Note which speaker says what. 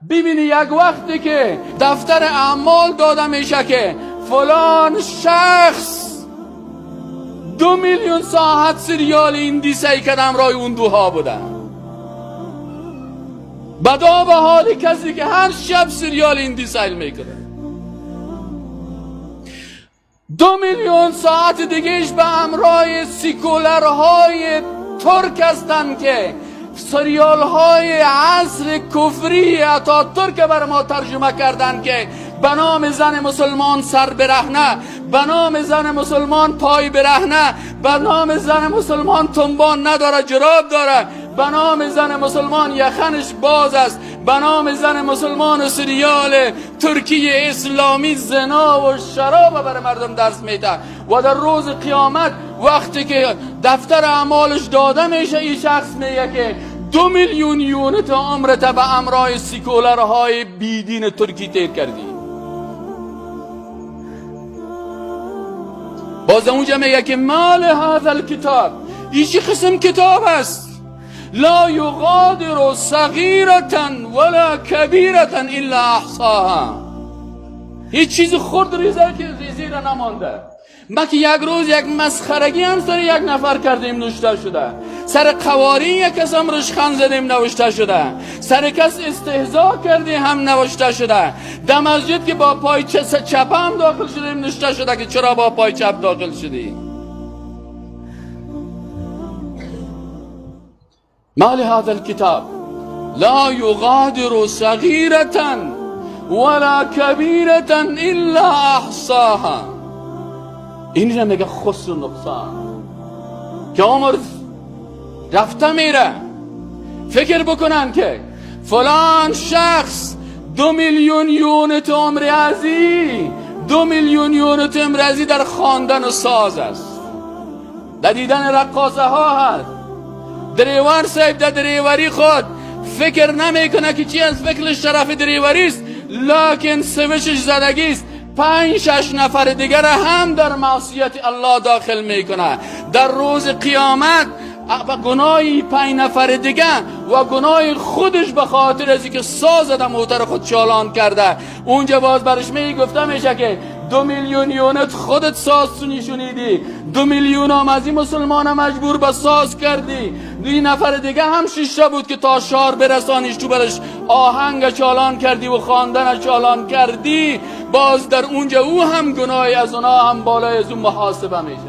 Speaker 1: ببینی یک وقتی که دفتر اعمال داده میشه که فلان شخص 2 میلیون ساعت سریال هندی سعی کردم رای اون دوها بودن. بدا به حال کسی که هر شب سریال هندی سیل میکنه. 2 میلیون ساعت دیگهش به امرای سیکولرهای ترک هستن که سریال های عصر کفری اتاتورک بر ما ترجمه کردن که به نام زن مسلمان سر برهنه، به نام زن مسلمان پای برهنه، به نام زن مسلمان تنبان نداره جراب داره، به نام زن مسلمان یخنش باز است، به نام زن مسلمان سریال ترکی اسلامی زنا و شراب بر مردم درس میده. و در روز قیامت وقتی که دفتر اعمالش داده میشه، این شخص میگه که 2 میلیون یونت عمرت به امرای سیکولرهای بیدین ترکی تیر کردی. باز اونجا میگه که مال هذا الکتاب، این چه قسم کتاب است؟ لا یغادر صغیرة ولا کبیرة الا احصاها. هیچ چیز خرد ریزه که ریزی را نمانده. ما که یک روز یک مسخرگی هم سر یک نفر کردیم نوشته شده، سر قواری یک کس هم رشخند زدیم نوشته شده، سر کس استهزا کردیم هم نوشته شده، در مسجد که با پای چپ هم داخل شدیم نوشته شده که چرا با پای چپ داخل شدیم. ما لهذا الكتاب لا يغادر صغيرة ولا كبيرة إلا أحصاها. این را میگه خسر و نقصان که عمر رفته میره. فکر بکنن که فلان شخص 2 میلیون یونت عمر ازی، 2 میلیون یونت عمر ازی در خواندن و ساز است، در دیدن رقاصه ها هست. دریور صاحب در دریوری خود فکر نمیکنه که چی از فکرش طرف دریوری است، لکن سوشش زدگی است. 5-6 نفر دیگر هم در معصیت الله داخل میکنه. در روز قیامت گناه 5 نفر دیگه و گناه خودش به خاطر از اینکه ساز در موتر خود چالان کرده، اونجا باز برش می گفته میشه که 2 میلیون یونت خودت ساز شنیدی، 2 میلیون هم از این مسلمان مجبور به ساز کردی، 2 نفر دیگه هم 6 بود که تا شار برسانیش تو برش آهنگ چالان کردی و خواندن چالان کردی، باز در اونجا او هم گناهی از اونا هم بالای از اون محاسبه میشه.